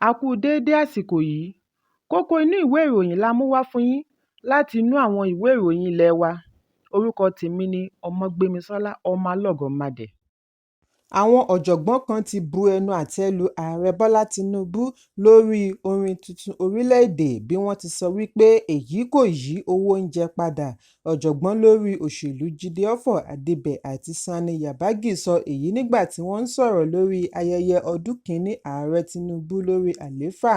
A kú déédé àsìkò yìí. Kókó inú ìwé ìròyìn la mú wá fún yín láti inú àwọn ìwé ìròyìn ilé wa. Orúkọ tèmi ni Ọmọgbémisọ́lá Ọmọlọ́gọ̀mádẹ. Àwọn ọ̀jọ̀gbọ́n kan ti bu ẹnu àtẹ́ lu Ààrẹ Bọ́lá Tinubu lórí orin tuntun orílẹ̀-èdè bí wọ́n ti sọ wípé èyí kò yí owó oúnjẹ padà. Ọ̀jọ̀gbọ́n lórí òṣèlú Jideofor Adibe àti Sani Yabagi sọ èyí nígbà tí wọ́n ń sọ̀rọ̀ lórí ayẹyẹ ọdún kìíní Ààrẹ Tinubu lórí àlééfà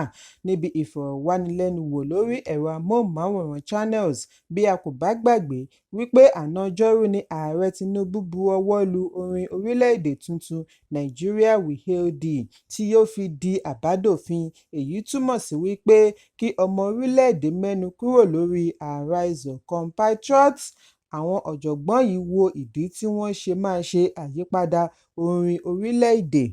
níbi ìfọ̀rọ̀wánilẹ́nuwò lórí ẹ̀rọ amóhùnmáwòrán Channels. Bí a kò bá gbàgbé wípé àná Ọjọ́rú ni Ààrẹ Tinubu bu ọwọ́ lu orin orílẹ̀-èdè tuntun "Nigeria We Hail Thee" tí yóò fi di àbádòfin. Èyí túmọ̀ sí wípé kí ọmọ orílẹ̀-èdè mẹ́nu kúrò lórí "Arise o compatriots". Àwọn ọ̀jọ̀gbọ́n yìí wo ìdí tí wọ́n ṣe máa ṣe àyípadà orin orílẹ̀-èdè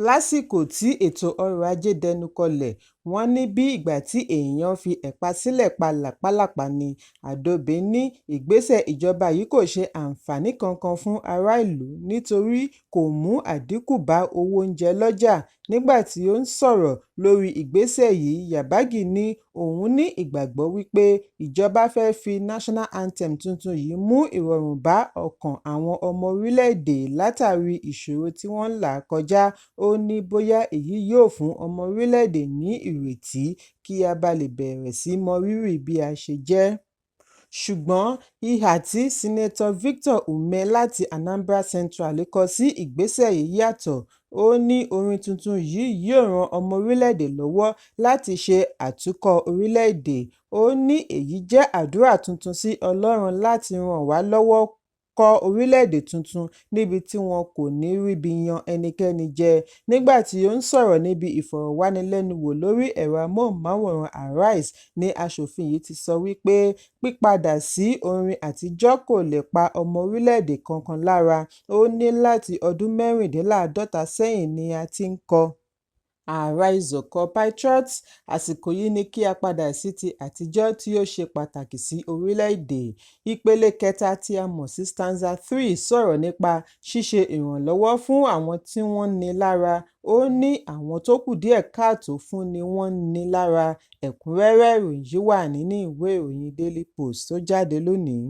lásìkò tí ètò ọrọ̀ ajé dẹnu kọlẹ̀. Wọ́n ní bí ìgbà tí èèyàn fi ẹ̀pà sílẹ̀ pa làpálàpá ni. Adobe ní ìgbésẹ̀ ìjọba yìí kò ṣe àǹfààní kankan fún ará ìlú nítorí kò mú àdínkù bá owó oúnjẹ lọ́jà. Nígbà tí ó ń sọ̀rọ̀ lórí ìgbésẹ̀ yìí, Yabagi ní òun ní ìgbàgbọ́ wípé ìjọba fẹ́ fi national anthem tuntun yìí mú ìrọ̀rùn bá ọkàn àwọn ọmọ orílẹ̀-èdè látàrí ìṣòro tí wọ́n ń là kọjá. Ó ní bóyá èyí yóò fún ọmọ orílẹ̀-èdè ní ìrètí kí a bá lè bẹ̀rẹ̀ sí mọrírì bí a ṣe jẹ́. Ṣùgbọ́n ìhà tí Senator Victor Umeh láti Anambra Central kọ sí ìgbésẹ̀ yìí yàtọ̀. Ó ní orin tuntun yìí yóò ran ọmọ orílẹ̀-èdè lọ́wọ́ láti ṣe àtúnkọ́ orílẹ̀-èdè. Ó ní èyí jẹ́ àdúrà tuntun sí Ọlọ́run láti ràn wá lọ́wọ́ kọ́ orílẹ̀-èdè tuntun níbi tí wọn kò ní ríbi yan ẹnikẹ́ni jẹ. Nígbà tí ó ń sọ̀rọ̀ níbi ìfọ̀rọ̀wánilẹ́nuwò lórí ẹ̀rọ amóhùnmáwòrán Arise ní aṣòfin yìí ti sọ wípé pípadà sí orin àtijọ́ kò lè pa ọmọ orílẹ̀-èdè kankan lára. Ó ní láti ọdún 46 sẹ́yìn ni a ti ń kọ "Arise o compatriots", àsìkò yìí ni kí a padà sí ti àtijọ́ tí ó ṣe pàtàkì sí orílẹ̀-èdè. Ìpele kẹta tí a mọ̀ sí Stanza 3 sọ̀rọ̀ nípa ṣíṣe ìrànlọ́wọ́ fún àwọn tí wọ́n ń ni lára. Ó ní àwọn tó kù díẹ̀ káàtó fún ni wọ́n ń ni lára. Ẹ̀kúnrẹ́rẹ́ ìròyìn yìí wà nínú ìwé ìròyìn Daily Post tó jáde lónìí.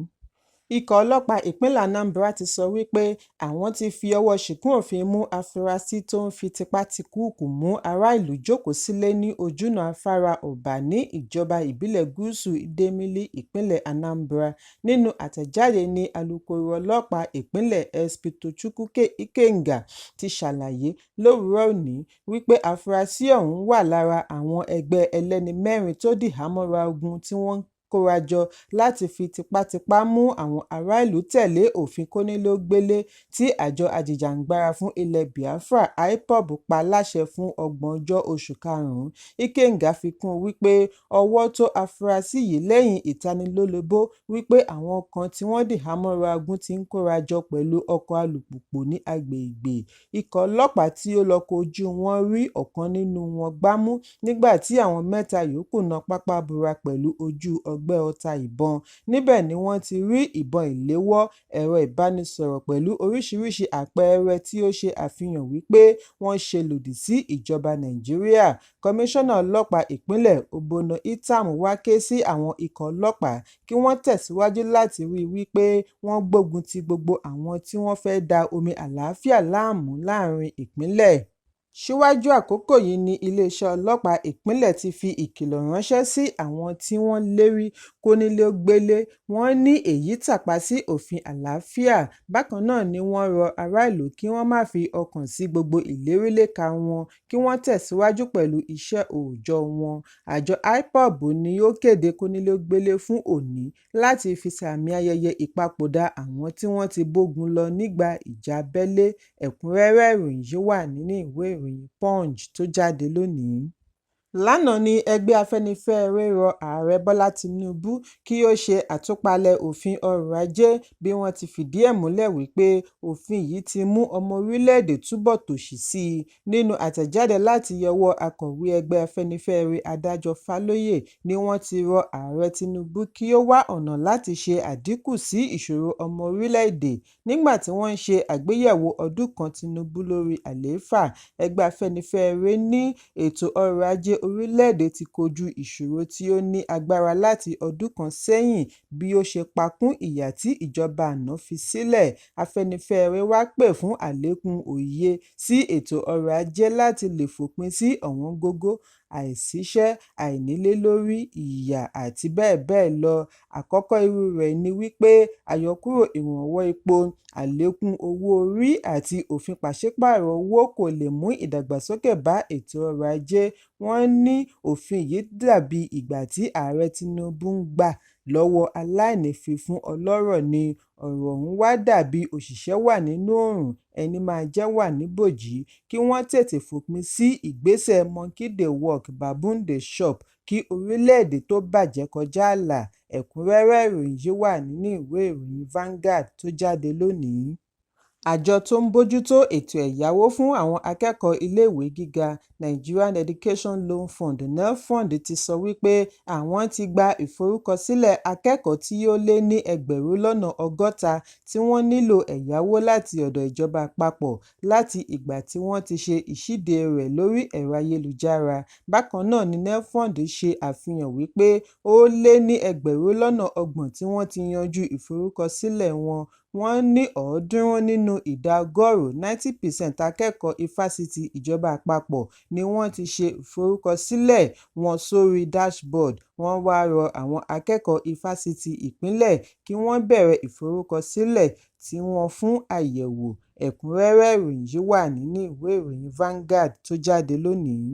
Ikọ̀ ọlọ́pàá ìpínlẹ̀ Anambra ti sọ wípé àwọn ti fi ọwọ́ ṣìkún òfin mú afurasí tó ń fi tipátìkúùkù mú ará ìlú jókòó sílé ní ojúnà afárá Ọ̀bà ní ìjọba ìbílẹ̀ Gúúsù Idemili, ìpínlẹ̀ Anambra. Nínú àtẹ̀jáde ní alūkkóró ọlọ́pàá ìpínlẹ̀ SP Tochukwu Ikenga ti ṣàlàyé lówùúrọ̀ òní wípé afurasí ọ̀hún wà lára àwọn ẹgbẹ́ ẹlẹ́ni mẹ́rin tó dìhámọ́ra ogun tí wọ́n kóra jọ láti fi tipátipá mú àwọn ará ìlú tẹ̀lé òfin kónílé-ó-gbélé tí àjọ ajìjàǹgbara fún ilẹ̀ Biafra IPOB pa láṣẹ fún ògbóǹjọ́ oṣù karùn-ún. Ikenga fi kún un wípé ọwọ́ tó afurasí yìí lẹ́yìn ìtanilólobó wípé àwọn kan tí wọ́n dìhámọ́ra ogun ti ń kóra jọ pẹ̀lú ọkọ̀ alùpùpù ní agbègbè. Ikọ̀ ọlọ́pàá tí ó lọ́ọ́ kojú wọn rí ọ̀kan nínú wọn gbámú nígbà tí àwọn mẹ́ta yòókù na pápá bora pẹ̀lú ojú ọgbẹ́ ọta ìbọn. Níbẹ̀ ni wọ́n ti rí ìbọn ìléwọ́, ẹ̀rọ ìbánisọ̀rọ̀ pẹ̀lú oríṣiríṣi àpẹẹrẹ tí ó ṣe àfihàn wípé wọ́n ṣe lòdì sí ìjọba Nàìjíríà. Kọmíṣánná ọlọ́pàá ìpínlẹ̀ Obono Itam wá ké sí àwọn ikọ̀ ọlọ́pàá kí wọ́n tẹ̀síwájú láti ríi wípé wọ́n gbógun ti gbogbo àwọn tí wọ́n fẹ́ da omi àlàáfíà láàmú láàrin ìpínlẹ̀. Síwájú àkókò yìí ní iléeṣẹ́ ọlọ́pàá ìpínlẹ̀ ti fi ìkìlọ̀ ránṣẹ́ sí àwọn tí wọ́n lérí kónílé-ó-gbélé. Wọ́n ní èyí tàpá sí òfin àlàáfíà. Bákan náà ni wọ́n rọ ará ìlú kí wọ́n má fi ọkàn sí gbogbo ìlérílléka wọn kí wọ́n tẹ̀síwájú pẹ̀lú iṣẹ́ òòjọ́ wọn. Àjọ IPOB ni ó kéde kónílé-ó-gbélé fún òní láti fi sààmì ayẹyẹ ìpapòdà àwọn tí wọ́n ti bógun lọ nígbà ìjà abẹ́lé. Ẹ̀kúnrẹ́rẹ́ ìròyìn yìí wà nínú ìwé ìròyìn Punch tó jáde lónìí. Lánàá ní ẹgbẹ́ Afẹ́nifẹ́re rọ Ààrẹ Bọ́lá Tinubu kí ó ṣe àtúpalẹ̀ òfin ọrọ̀ ajé bí wọ́n ti fìdí ẹ̀ múlẹ̀ wípé òfin yìí ti mú ọmọ orílẹ̀-èdè túbọ̀ tòṣì sí i. Nínú àtẹ̀jáde láti ọwọ́ akọ̀wé ẹgbẹ́ Afẹ́nifẹ́re Adájọ́ Fálóyè ni wọ́n ti rọ Ààrẹ Tinubu kí ó wá ọ̀nà láti ṣe àdínkù sí ìṣòro ọmọ orílẹ̀-èdè nígbà tí wọ́n ń ṣe àgbéyẹ̀wò ọdún kan Tinubu lórí àlééfà. Ẹgbẹ́ Afẹ́nifẹ́re ní ètò ọrọ̀ ajé orílẹ̀-èdè ti kojú ìṣòro tí ó ní agbára láti ọdún kan sẹ́yìn bí ó ṣe pakún ìyà tí ìjọba àná fi sílẹ̀. Afẹ́nifẹ́re wá pè fún àlékún òye sí ètò ọrọ̀ ajé láti lè fòpin sí ọ̀wọ́ngógó, àìsíṣẹ́, àìnílé-lórí, ìyà àti bẹ́ẹ̀ bẹ́ẹ̀ lọ. Àkọ́kọ́ irú rẹ̀ ni wípé àyọkúrò ìrànwọ́ epo, àlékún owó orí àti òfin pàṣípààrọ̀ owó kò lè mú ìdàgbàsókè bá ètò ọrọ̀ ajé. Wọ́n ní òfin yìí dàbí ìgbà tí Ààrẹ Tinubu ń gbà lọ́wọ́ aláìní fi fún ọlọ́rọ̀ ni. Ọ̀rọ̀ ọ̀hún wá dàbí òṣìṣẹ́ wà nínú oòrùn, ẹní máa jẹ́ wà níbòòjí. Kí wọ́n tètè fòpin sí ìgbésẹ̀ monkey dey work, baboon dey chop kí orílẹ̀-èdè tó bàjẹ́ kọjá ààlà. Ẹ̀kúnrẹ́rẹ́ ìròyìn yìí wà nínú ìwé ìròyìn Vanguard tó jáde lónìí. Àjọ tó ń bójú tó ètò ẹ̀yáwó fún àwọn akẹ́kọ̀ọ́ iléèwé gíga, Nigerian Education Loan Fund (NELFUND), ti sọ wípé àwọn ti gba ìforúkọsílẹ̀ akẹ́kọ̀ọ́ tí ó lé ní 60,000 tí wọ́n nílò ẹ̀yáwó láti ọ̀dọ̀ ìjọba àpapọ̀ láti ìgbà tí wọ́n ti ṣe ìṣíde rẹ̀ lórí ẹ̀rọ ayélujára. Bákan náà ni NELFUND ṣe àfihàn wípé ó lé ní 30,000 tí wọ́n ti yanjú ìforúkọsílẹ̀ wọn. Wọ́n ní 300 nínú ìdá ọgọ́rùn-ún (90%) akẹ́kọ̀ọ́ ifásitì ìjọba àpapọ̀ ni wọ́n ti ṣe ìforúkọsílẹ̀ wọn sórí dashboard. Wọ́n wá rọ àwọn akẹ́kọ̀ọ́ ifásitì ìpínlẹ̀ kí wọ́n bẹ̀rẹ̀ ìforúkọsílẹ̀ tiwọn fún àyẹ̀wò. Ẹ̀kúnrẹ́rẹ́ ìròyìn yìí wà nínú ìwé ìròyìn Vanguard tó jáde lónìí.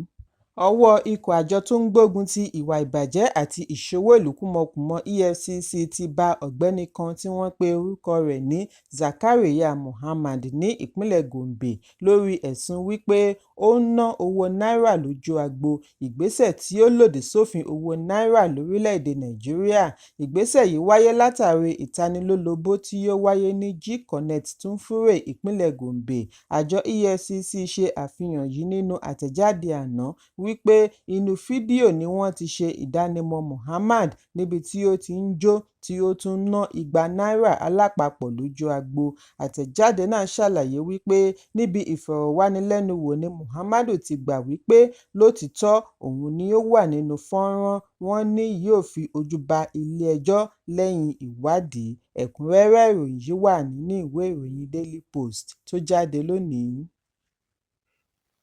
Ọwọ́ ikọ̀ àjọ tó ń gbógun ti ìwà ìbàjẹ́ àti ìṣowó ìlú kúmọkùmọ EFCC ti bá ọ̀gbẹ́ni kan tí wọ́n pe orúkọ rẹ̀ ní Zakariya Muhammad ní ìpínlẹ̀ Gombe lórí ẹ̀sùn wípé ó ń ná owó náírà lójú agbo, ìgbésẹ̀ tí ó lòdì sófin owó náírà lórílẹ̀-èdè Nàìjíríà. Ìgbésẹ̀ yìí wáyé látàrí ìtanilólobó tí ó wáyé ní G-Connect Tumfure, ìpínlẹ̀ Gombe. Àjọ EFCC ṣe àfihàn yìí nínú àtẹ̀jáde àná wípé inú fídíò ni wọ́n ti ṣe ìdánimọ̀ Muhammad níbi tí ó ti ń jó tí ó tún ń ná igba náírà alápapọ̀ lójú agbo. Àtẹ̀jáde náà ṣàlàyé wípé níbi ìfọ̀rọ̀wánilẹ́nuwò ní Muhammad ti gbà wípé lótìítọ́ òun ni ó wà nínú fọ́nrán. Wọ́n ní yóò fi ojú ba ilé-ẹjọ́ lẹ́yìn ìwádìí. Ẹ̀kúnrẹ́rẹ́ ìròyìn yìí wà nínú ìwé ìròyìn Daily Post tó jáde lónìí.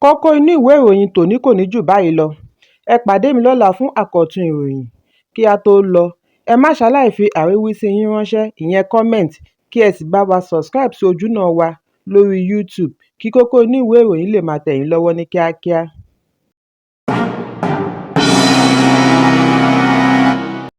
Kókó inú ìwé ìròyìn tòní kò ní jù báyìí lọ. Ẹ pàdé mi lọ́la fún àkọ́tún ìròyìn. Kí á tó lọ, ẹ má ṣaláì fi àríwísí yín ránṣẹ́, ìyẹn comment, kí ẹ sì bá wa subscribe sí ojúnà wa lórí YouTube kí kókó inú ìwé ìròyìn lè máa tẹ̀ yín lọ́wọ́ ní kíákíá.